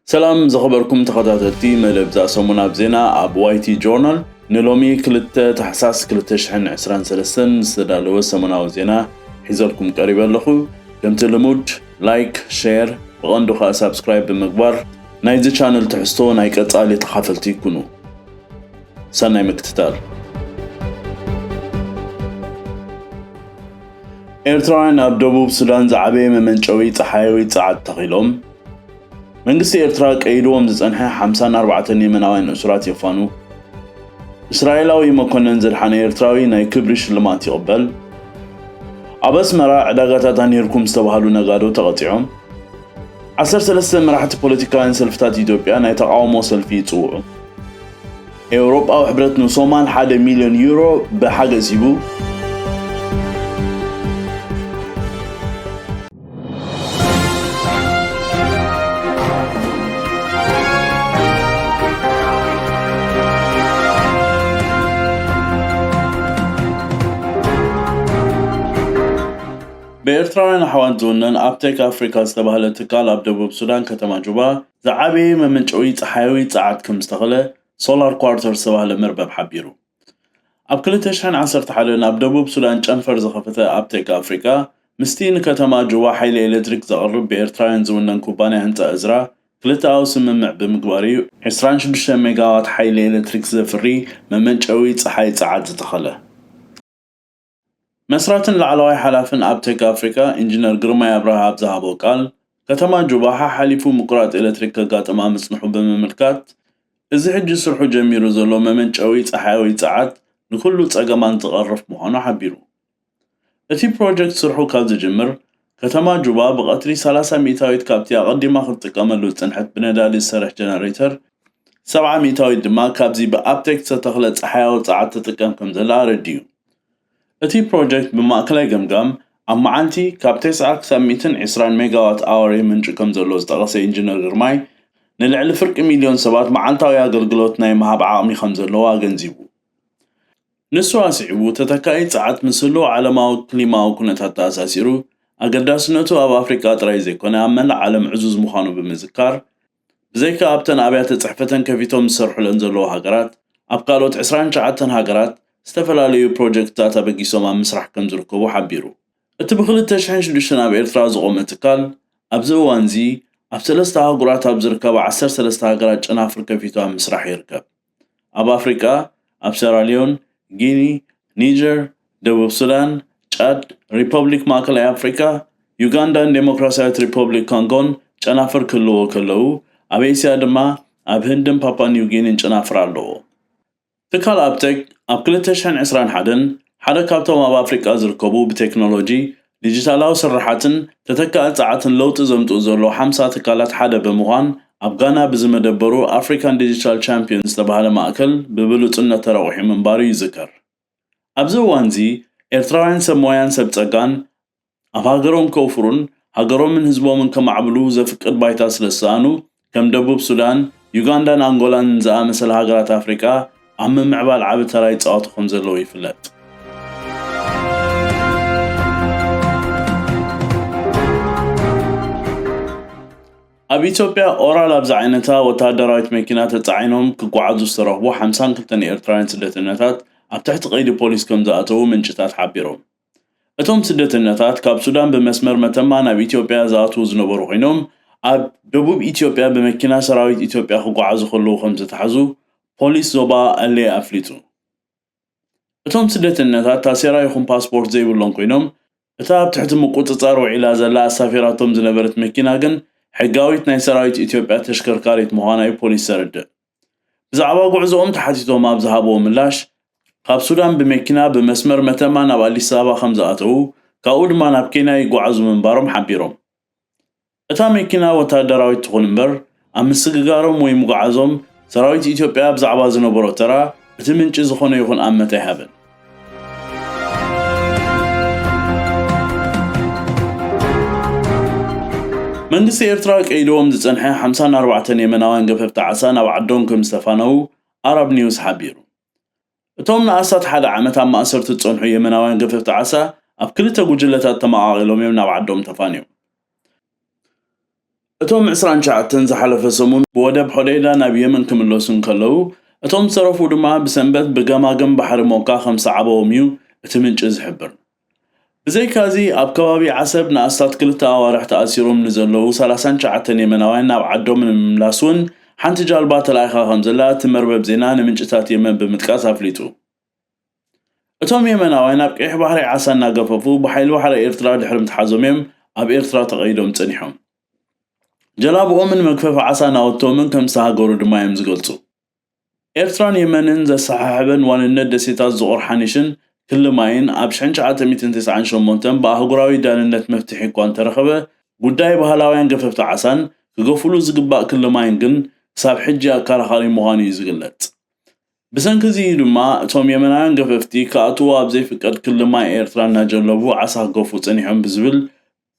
ሰላም ዝኸበርኩም ተኸታተልቲ መደብ እዛ ሰሙን ኣብ ዜና ኣብ ዋይቲ ጆርናል፣ ንሎሚ ክልተ ታሕሳስ ክልተ ሽሕን ዕስራን ሰለስተን ዝተዳለወ ሰሙናዊ ዜና ሒዘልኩም ቀሪበ ኣለኹ። ከምቲ ልሙድ፣ ላይክ፣ ሼር፣ ብቐንዱ ኸኣ ሳብስክራይብ ብምግባር ናይዚ ቻነል ትሕዝቶ ናይ ቀጻሊ ተኻፈልቲ ይኩኑ። ሰናይ ምክትታል። ኤርትራውያን ኣብ ደቡብ ሱዳን ዝዓበየ መመንጨዊ ጸሓያዊ ጸዓት ተኺሎም። መንግስቲ ኤርትራ ቀይድዎም ዝጸንሐ ሓምሳን ኣርባዕተን የመናውያን እሱራት የፋኑ። እስራኤላዊ መኮነን ዘድሓነ ኤርትራዊ ናይ ክብሪ ሽልማት ይቕበል። ኣብ ኣስመራ ዕዳጋታት ኣንሂርኩም ዝተባህሉ ነጋዶ ተቐጺዖም። ዓሰርተ ሰለስተ መራሕቲ ፖለቲካውያን ሰልፍታት ኢትዮጵያ ናይ ተቓውሞ ሰልፊ ይጽውዑ። ኤውሮጳዊ ሕብረት ንሶማል ሓደ ሚልዮን ዩሮ ብሓገዝ ሂቡ። ብኤርትራውያን ኣሕዋት ዝውነን ኣብቴክ ኣፍሪካ ዝተባህለ ትካል ኣብ ደቡብ ሱዳን ከተማ ጁባ ዝዓበየ መመንጨዊ ጸሓያዊ ጸዓት ከም ዝተኸለ ሶላር ኳርተር ዝተባህለ መርበብ ሓቢሩ። ኣብ ክልተ ሽሕን ዓሰርተ ሓደን ኣብ ደቡብ ሱዳን ጨንፈር ዝኸፈተ ኣብቴክ ኣፍሪካ ምስቲ ንከተማ ጁባ ሓይሊ ኤሌክትሪክ ዘቕርብ ብኤርትራውያን ዝውነን ኩባንያ ህንጻ እዝራ ክልተኣዊ ስምምዕ ብምግባር እዩ ዕስራን ሽዱሽተ ሜጋዋት ሓይሊ ኤሌክትሪክ ዘፍሪ መመንጨዊ ጸሓይ ጸዓት ዝተኸለ። መስራትን ላዕለዋይ ሓላፍን ኣብቴክ ኣፍሪካ ኢንጂነር ግርማይ ኣብርሃ ኣብ ዝሃቦ ቃል፣ ከተማ ጁባ ሓሓሊፉ ምቁራጽ ኤሌክትሪክ ከጋጥማ ምጽንሑ ብምምልካት፣ እዚ ሕጂ ስርሑ ጀሚሩ ዘሎ መመንጨዊ ጸሓያዊ ጸዓት ንኩሉ ጸገማት ዝቐርፍ ምዃኑ ሓቢሩ። እቲ ፕሮጀክት ስርሑ ካብ ዝጅምር፣ ከተማ ጁባ ብቐትሪ ሰላሳ ሚእታዊት ካብቲ ኣቐዲማ ክትጥቀመሉ ዝጸንሐት ብነዳዲ ዝሰርሕ ጀነሬተር፣ ሰብዓ ሚእታዊት ድማ ካብዚ ብኣብቴክ ዝተተኽለ ጸሓያዊ ጸዓት ትጥቀም ከም ዘላ ኣረዲኡ። እቲ ፕሮጀክት ብማእከላይ ገምጋም ኣብ መዓልቲ ካብ ተስዓ ክሳብ ሚእትን ዕስራን ሜጋዋት ኣወር የመንጩ ከም ዘሎ ዝጠቐሰ ኢንጂነር ግርማይ፣ ንልዕሊ ፍርቂ ሚልዮን ሰባት መዓልታዊ ኣገልግሎት ናይ ምሃብ ዓቕሚ ከም ዘለዎ ኣገንዚቡ። ንሱ ኣስዒቡ፣ ተተካኢ ጸዓት ምስ ህሉው ዓለማዊ ክሊማዊ ኩነታት ተኣሳሲሩ፣ ኣገዳስነቱ ኣብ ኣፍሪቃ ጥራይ ዘይኮነ ኣብ መላእ ዓለም ዕዙዝ ምዃኑ ብምዝካር፣ ብዘይካ ኣብተን ኣብያተ ጽሕፈተን ከፊቶም ዝሰርሑለን ዘለዉ ሃገራት፣ ኣብ ካልኦት ዕስራን ትሽዓተን ሃገራት ዝተፈላለዩ ፕሮጀክትታት ኣበጊሶም ኣብ ምስራሕ ከም ዝርከቡ ሓቢሩ። እቲ ብ ክልተ ሽሕን ሽዱሽተን ኣብ ኤርትራ ዝቖመ ትካል፣ ኣብዚ እዋንዚ ኣብ ሰለስተ ኣህጉራት ኣብ ዝርከባ ዓሰርተ ሰለስተ ሃገራት ጨናፍር ከፊቱ ኣብ ምስራሕ ይርከብ። ኣብ ኣፍሪቃ፣ ኣብ ሰራልዮን፣ ጊኒ፣ ኒጀር፣ ደቡብ ሱዳን፣ ጫድ፣ ሪፐብሊክ ማእከላይ ኣፍሪቃ፣ ዩጋንዳን ዴሞክራሲያዊት ሪፐብሊክ ኮንጎን ጨናፍር ክህልዎ ከለዉ፣ ኣብ ኤስያ ድማ ኣብ ህንድን ፓፓ ኒው ጊኒን ጨናፍር ኣለዎ። ትካል ኣብቴክ ኣብ ክልተ ሽሕን ዕስራን ሓደን ሓደ ካብቶም ኣብ ኣፍሪቃ ዝርከቡ ብቴክኖሎጂ ዲጂታላዊ ስርሓትን ተተካኢ ጸዓትን ለውጢ ዘምጽኡ ዘለዉ ሓምሳ ትካላት ሓደ ብምዃን፣ ኣብ ጋና ብዝመደበሩ ኣፍሪካን ዲጂታል ቻምፒዮን ዝተባህለ ማእከል ብብሉጽነት ተረቑሑ ምንባሩ ይዝከር። ኣብዚ እዋንዚ፣ ኤርትራውያን ሰብ ሞያን ሰብ ጸጋን ኣብ ሃገሮም ከውፍሩን ሃገሮምን ህዝቦምን ከማዕብሉ ዘፍቅድ ባይታ ስለ ዝሰኣኑ፣ ከም ደቡብ ሱዳን፣ ዩጋንዳን ኣንጎላን ዝኣመሰላ ሃገራት ኣፍሪቃ ኣብ ምምዕባል ዓቢ ተራ ይጻወቱ ከም ዘለዉ ይፍለጥ። ኣብ ኢትዮጵያ ኦራል ኣብ ዝዓይነታ ወተሃደራዊት መኪና ተጻዒኖም ክጓዓዙ ዝተረኽቡ ሓምሳን ክልተን ኤርትራውያን ስደተኛታት ኣብ ትሕቲ ቀይዲ ፖሊስ ከም ዝኣተዉ ምንጭታት ሓቢሮም። እቶም ስደተኛታት ካብ ሱዳን ብመስመር መተማ ናብ ኢትዮጵያ ዝኣትዉ ዝነበሩ ኮይኖም፣ ኣብ ደቡብ ኢትዮጵያ ብመኪና ሰራዊት ኢትዮጵያ ክጓዓዙ ከለዉ ከም ዝተታሕዙ ፖሊስ ዞባ ኣሌ ኣፍሊጡ። እቶም ስደተኛታት ታሴራ ይኹን ፓስፖርት ዘይብሎም ኮይኖም፣ እታ ኣብ ትሕቲ ምቁጽጻር ውዒላ ዘላ ኣሳፊራቶም ዝነበረት መኪና ግን ሕጋዊት ናይ ሰራዊት ኢትዮጵያ ተሽከርካሪት ምዃና እዩ ፖሊስ ዘርድእ። ብዛዕባ ጉዕዞኦም ተሓቲቶም ኣብ ዝሃብዎ ምላሽ፣ ካብ ሱዳን ብመኪና ብመስመር መተማ ናብ ኣዲስ ኣበባ ከም ዝኣተዉ፣ ካብኡ ድማ ናብ ኬንያ ይጓዓዙ ምንባሮም ሓቢሮም። እታ መኪና ወተሃደራዊት ትኹን እምበር፣ ኣብ ምስግጋሮም ወይ ምጉዓዞም ሰራዊት ኢትዮጵያ ብዛዕባ ዝነበሮ ተራ እቲ ምንጪ ዝኾነ ይኹን ኣመት ኣይሃበን። መንግስቲ ኤርትራ ቀይድዎም ዝጸንሐ ሓምሳን ኣርባዕተን የመናውያን ገፈፍቲ ዓሳ ናብ ዓዶም ከም ዝተፋነዉ ኣረብ ኒውስ ሓቢሩ። እቶም ንኣስታት ሓደ ዓመት ኣብ ማእሰርቲ ዝጸንሑ የመናውያን ገፈፍቲ ዓሳ ኣብ ክልተ ጉጅለታት ተመቓቒሎም እዮም ናብ ዓዶም ተፋንዮም። እቶም ዕስራን ትሽዓተን ዝሓለፈ ሰሙን ብወደብ ሖዴይዳ ናብ የመን ክምለሱ እንከለዉ፣ እቶም ዝተረፉ ድማ ብሰንበት ብገማግም ባሕሪ ሞካ ከም ዝሰዓበዎም እዩ እቲ ምንጪ ዝሕብር። ብዘይካዚ፣ ኣብ ከባቢ ዓሰብ ንኣስታት ክልተ ኣዋርሕ ተኣሲሮም ንዘለዉ ሰላሳን ትሽዓተን የመናውያን ናብ ዓዶም ንምምላስ እውን ሓንቲ ጃልባ ተላኢኻ ከም ዘላ እቲ መርበብ ዜና ንምንጭታት የመን ብምጥቃስ ኣፍሊጡ። እቶም የመናውያን ኣብ ቀይሕ ባሕሪ ዓሳ እናገፈፉ ብሓይሊ ባሕሪ ኤርትራ ድሕሪ ምትሓዞም እዮም ኣብ ኤርትራ ተቐይዶም ጸኒሖም። ጀላብኦምን መግፈፊ ዓሳ ናውቶምን ከም ዝተሃገሩ ድማ እዮም ዝገልጹ። ኤርትራን የመንን ዘሰሓሕበን ዋንነት ደሴታት ዝቑር ሓኒሽን ክሊ ማይን ኣብ ሽሕን ትሽዓተ ሚእትን ተስዓን ሸሞንተን ብኣህጉራዊ ዳንነት መፍትሒ እኳ እንተረኸበ፣ ጉዳይ ባህላውያን ገፈፍቲ ዓሳን ክገፍሉ ዝግባእ ክሊ ማይን ግን ክሳብ ሕጂ ኣከራኻሪ ምዃኑ እዩ ዝግለጽ። ብሰንኪ እዚ እዩ ድማ እቶም የመናውያን ገፈፍቲ ክኣትዉ ኣብ ዘይፍቀድ ክሊ ማይ ኤርትራ እናጀለቡ ዓሳ ክገፉ ጸኒሖም ብዝብል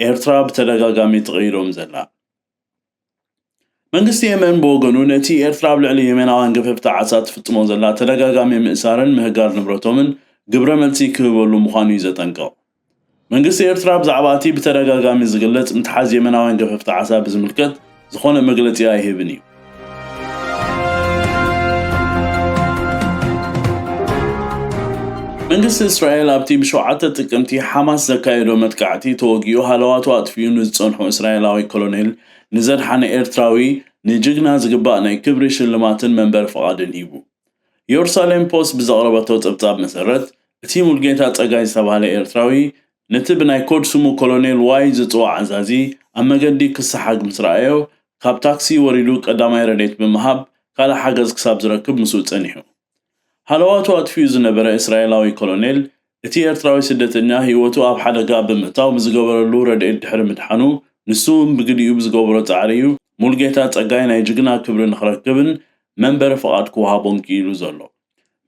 ኤርትራ ብተደጋጋሚ ትቕይዶም ዘላ። መንግስቲ የመን ብወገኑ ነቲ ኤርትራ ኣብ ልዕሊ የመናውያን ገፈፍቲ ዓሳ ትፍጽሞ ዘላ ተደጋጋሚ ምእሳርን ምህጋር ንብረቶምን ግብረ መልሲ ክህበሉ ምዃኑ እዩ ዘጠንቅቕ። መንግስቲ ኤርትራ ብዛዕባ እቲ ብተደጋጋሚ ዝግለጽ ምትሓዝ የመናውያን ገፈፍቲ ዓሳ ብዝምልከት ዝኾነ መግለጺ ኣይህብን እዩ። መንግስቲ እስራኤል ኣብቲ ብሸውዓተ ጥቅምቲ ሓማስ ዘካየዶ መጥቃዕቲ ተወጊኡ ሃለዋቱ ኣጥፊኡ ንዝጸንሑ እስራኤላዊ ኮሎኔል ንዘድሓነ ኤርትራዊ ንጅግና ዝግባእ ናይ ክብሪ ሽልማትን መንበሪ ፍቓድን ሂቡ። የሩሳሌም ፖስት ብዘቕረበቶ ጸብጻብ መሰረት፣ እቲ ሙልጌታ ጸጋይ ዝተባህለ ኤርትራዊ ነቲ ብናይ ኮድ ስሙ ኮሎኔል ዋይ ዝጽዋዕ ኣዛዚ ኣብ መገዲ ክሰሓግ ምስ ረኣዮ፣ ካብ ታክሲ ወሪዱ ቀዳማይ ረድኤት ብምሃብ ካልእ ሓገዝ ክሳብ ዝረክብ ምስኡ ጸኒሑ። ሃለዋቱ ኣጥፊኡ ዝነበረ እስራኤላዊ ኮሎኔል፣ እቲ ኤርትራዊ ስደተኛ ህይወቱ ኣብ ሓደጋ ብምእታው ብዝገበረሉ ረድኤት ድሕሪ ምድሓኑ፣ ንሱ እውን ብግዲኡ ብዝገብሮ ጻዕሪ እዩ ሙልጌታ ጸጋይ ናይ ጅግና ክብሪ ንኽረክብን መንበሪ ፍቓድ ክወሃቦን ክኢሉ ዘሎ።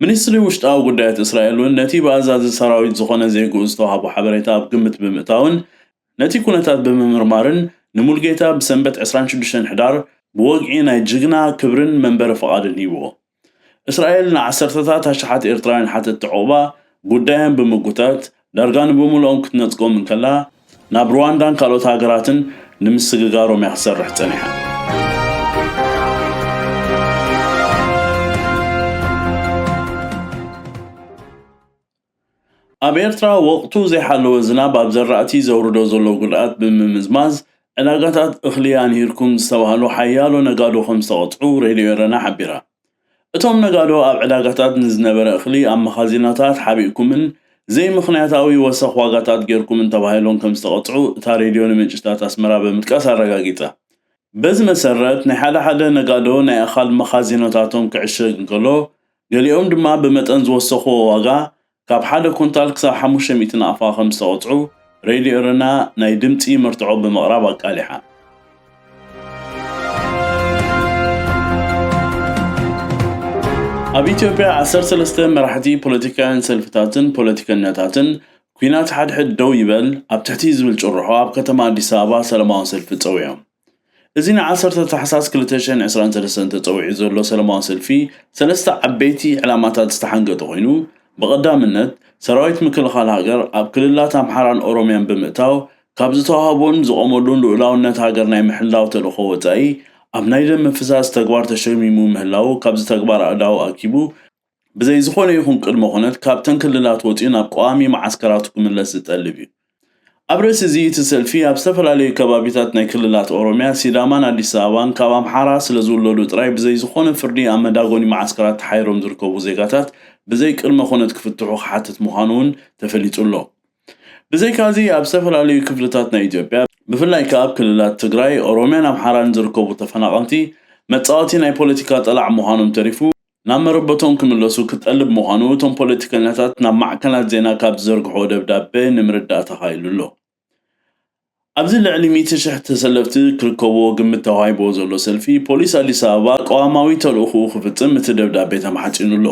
ሚኒስትሪ ውሽጣዊ ጉዳያት እስራኤል እውን ነቲ ብኣዛዚ ሰራዊት ዝኾነ ዜግኡ ዝተዋህቦ ሓበሬታ ኣብ ግምት ብምእታውን ነቲ ኩነታት ብምምርማርን ንሙልጌታ ብሰንበት ዕስራን ሽዱሽተን ሕዳር ብወግዒ ናይ ጅግና ክብርን መንበሪ ፍቓድን ሂብዎ። እስራኤል ንዓሰርተታት ኣሽሓት ኤርትራውያን ሓተትቲ ዑቕባ ጉዳዮም ብምጉታት ዳርጋ ንብምልኦም ክትነጽጎም እንከላ፣ ናብ ሩዋንዳን ካልኦት ሃገራትን ንምስግጋሮም እያ ክትሰርሕ ጸኒሓ። ኣብ ኤርትራ ወቕቱ ዘይሓለወ ዝናብ ኣብ ዘራእቲ ዘውርዶ ዘሎ ጉድኣት ብምምዝማዝ፣ ዕዳጋታት እኽሊ ኣንሂርኩም ዝተባህሉ ሓያሎ ነጋዶ ከም ዝተቐጽዑ ሬድዮ ኤረና ሓቢራ። እቶም ነጋዶ ኣብ ዕዳጋታት ንዝነበረ እኽሊ ኣብ መኻዚኖታት ሓቢእኩምን ዘይምኽንያታዊ ወሰኽ ዋጋታት ጌርኩምን ተባሂሎም ከም ዝተቐጽዑ እታ ሬድዮ ንምንጭታት ኣስመራ ብምጥቃስ ኣረጋጊጻ። በዚ መሰረት ናይ ሓደ ሓደ ነጋዶ ናይ ኣኻል መኻዚኖታቶም ክዕሸግ እንከሎ፣ ገሊኦም ድማ ብመጠን ዝወሰኽዎ ዋጋ ካብ ሓደ ኩንታል ክሳብ ሓሙሽተ ሚእቲ ናቕፋ ከም ዝተቐጽዑ ሬድዮ ኤረና ናይ ድምጺ መርትዖ ብምቕራብ ኣቃሊሓ። ኣብ ኢትዮጵያ ዓሰርተ ሰለስተ መራሕቲ ፖለቲካውያን ሰልፍታትን ፖለቲከኛታትን ኲናት ሓድሕድ ደው ይበል ኣብ ትሕቲ ዝብል ጭርሖ ኣብ ከተማ ኣዲስ ኣበባ ሰላማዊ ሰልፊ ጸዊዖም። እዚ ንዓሰርተ ታሕሳስ ክልተ ሽሕን ዕስራን ሰለስተን ተጸዊዑ ዘሎ ሰላማዊ ሰልፊ ሰለስተ ዓበይቲ ዕላማታት ዝተሓንገጠ ኮይኑ፣ ብቐዳምነት ሰራዊት ምክልኻል ሃገር ኣብ ክልላት ኣምሓራን ኦሮምያን ብምእታው ካብ ዝተዋህቦን ዝቖመሉን ልኡላውነት ሃገር ናይ ምሕላው ተልእኾ ወጻኢ ኣብ ናይ ደም ምፍሳስ ተግባር ተሸሚሙ ምህላው ካብዚ ተግባር ኣእዳው ኣኪቡ ብዘይ ዝኾነ ይኹን ቅድመ ኩነት ካብተን ክልላት ወጺኡ ናብ ቀዋሚ መዓስከራቱ ክምለስ ዝጠልብ እዩ። ኣብ ርእሲ እዚ እቲ ሰልፊ ኣብ ዝተፈላለዩ ከባቢታት ናይ ክልላት ኦሮምያ፣ ሲዳማን ኣዲስ ኣበባን ካብ ኣምሓራ ስለ ዝውለዱ ጥራይ ብዘይ ዝኾነ ፍርዲ ኣብ መዳጎኒ መዓስከራት ተሓይሮም ዝርከቡ ዜጋታት ብዘይ ቅድመ ኩነት ክፍትሑ ክሓትት ምዃኑ እውን ተፈሊጡ ኣሎ። ብዘይካዚ ኣብ ዝተፈላለዩ ክፍልታት ናይ ኢትዮጵያ ብፍላይ ከኣ ኣብ ክልላት ትግራይ፣ ኦሮምያን ኣምሓራን ዝርከቡ ተፈናቐልቲ መጻወቲ ናይ ፖለቲካ ጠላዕ ምዃኖም ተሪፉ ናብ መረበቶም ክምለሱ ክጠልብ ምዃኑ እቶም ፖለቲከኛታት ናብ ማዕከናት ዜና ካብ ዝዘርግሕዎ ደብዳቤ ንምርዳእ ተኻኢሉ ኣሎ። ኣብዚ ልዕሊ ሚእቲ ሽሕ ተሰለፍቲ ክርከብዎ ግምት ተዋሂብዎ ዘሎ ሰልፊ ፖሊስ ኣዲስ ኣበባ ቀዋማዊ ተልእኾኡ ክፍጽም እቲ ደብዳቤ ተማሕጺኑ ኣሎ።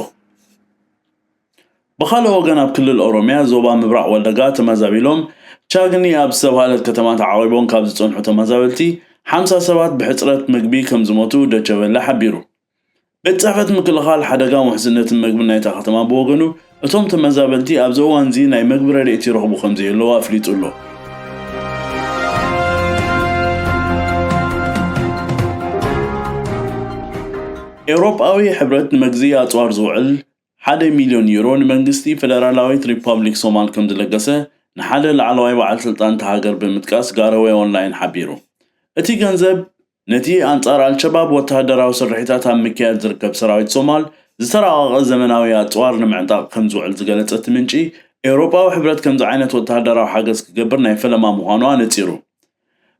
ብኻልእ ወገን ኣብ ክልል ኦሮምያ ዞባ ምብራቕ ወለጋ ተመዛቢሎም ቻግኒ ኣብ ዝተባህለት ከተማ ተዓቒቦም ካብ ዝጸንሑ ተመዛበልቲ ሓምሳ ሰባት ብሕጽረት ምግቢ ከም ዝሞቱ ደቸ ቨለ ሓቢሩ። ቤት ጽሕፈት ምክልኻል ሓደጋን ውሕስነትን መግብን ናይታ ከተማ ብወገኑ፣ እቶም ተመዛበልቲ ኣብዚ እዋንዚ ናይ መግቢ ረድኤት ይረኽቡ ከም ዘየለዉ ኣፍሊጡ ኣሎ። ኤውሮጳዊ ሕብረት ንመግዝኢ ኣጽዋር ዝውዕል ሓደ ሚልዮን ዩሮ ንመንግስቲ ፈደራላዊት ሪፓብሊክ ሶማል ከም ዝለገሰ ንሓደ ላዕለዋይ በዓል ስልጣን እታ ሃገር ብምጥቃስ ጋሮዌ ኦንላይን ሓቢሩ። እቲ ገንዘብ ነቲ ኣንጻር ኣልሸባብ ወተሃደራዊ ስርሒታት ኣብ ምክያድ ዝርከብ ሰራዊት ሶማል ዝተራቐቐ ዘመናዊ ኣጽዋር ንምዕጣቕ ከም ዝውዕል ዝገለጸ እቲ ምንጪ፣ ኤውሮጳዊ ሕብረት ከምዚ ዓይነት ወተሃደራዊ ሓገዝ ክገብር ናይ ፈለማ ምዃኑ ኣነጺሩ።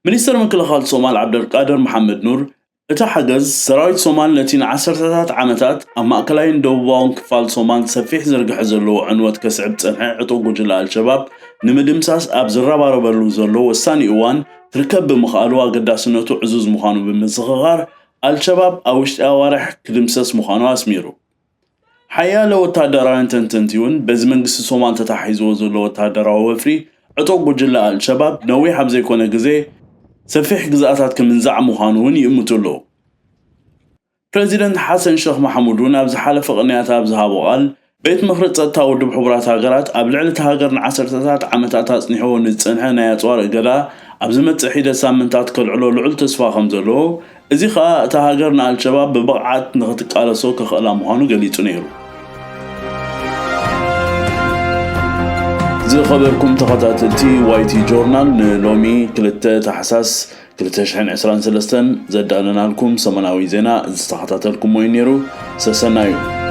ሚኒስተር ምክልኻል ሶማል ዓብደልቃድር መሓመድ ኑር፣ እቲ ሓገዝ ሰራዊት ሶማል ነቲ ንዓሰርተታት ዓመታት ኣብ ማእከላይን ደቡባውን ክፋል ሶማል ሰፊሕ ዝርግሐ ዘለዎ ዕንወት ከስዕብ ዝጸንሐ ዕጡቕ ጉጅለ ኣልሸባብ ንምድምሳስ ኣብ ዝረባረበሉ ዘሎ ወሳኒ እዋን ክርከብ ብምኽኣሉ ኣገዳስነቱ ዕዙዝ ምዃኑ ብምዝኽኻር፣ ኣልሸባብ ኣብ ውሽጢ ኣዋርሕ ክድምሰስ ምዃኑ ኣስሚሩ። ሓያለ ወተሃደራውያን ተንተንቲ እውን በዚ መንግስቲ ሶማል ተታሒዝዎ ዘሎ ወተሃደራዊ ወፍሪ ዕጡቕ ጉጅለ ኣልሸባብ ነዊሕ ኣብ ዘይኮነ ግዜ ሰፊሕ ግዝኣታት ክምንዛዕ ምዃኑ እውን ይእምቱ ኣለዉ። ፕረዚደንት ሓሰን ሸኽ ማሕሙድ እውን ኣብ ዝሓለፈ ቅንያት ኣብ ዝሃቦ ቃል፣ ቤት ምኽሪ ጸጥታ ውድብ ሕቡራት ሃገራት ኣብ ልዕሊ እታ ሃገር ንዓሰርተታት ዓመታት ኣጽኒሕዎ ንዝጸንሐ ናይ ኣጽዋር እገዳ ኣብ ዝመጽእ ሒደት ሳምንታት ከልዕሎ ልዑል ተስፋ ከም ዘለዎ፣ እዚ ኸኣ እታ ሃገር ንኣልሸባብ ብብቕዓት ንኽትቃለሶ ከኽእላ ምዃኑ ገሊጹ ነይሩ። ዝኸበርኩም ተኸታተልቲ ዋይቲ ጆርናል፣ ንሎሚ ክልተ ታሕሳስ ክልተ ሽሕን ዕስራን ሰለስተን ዘዳለናልኩም ሰሙናዊ ዜና ዝተኸታተልኩሞ እዩ ነይሩ። ሰሰናዩ።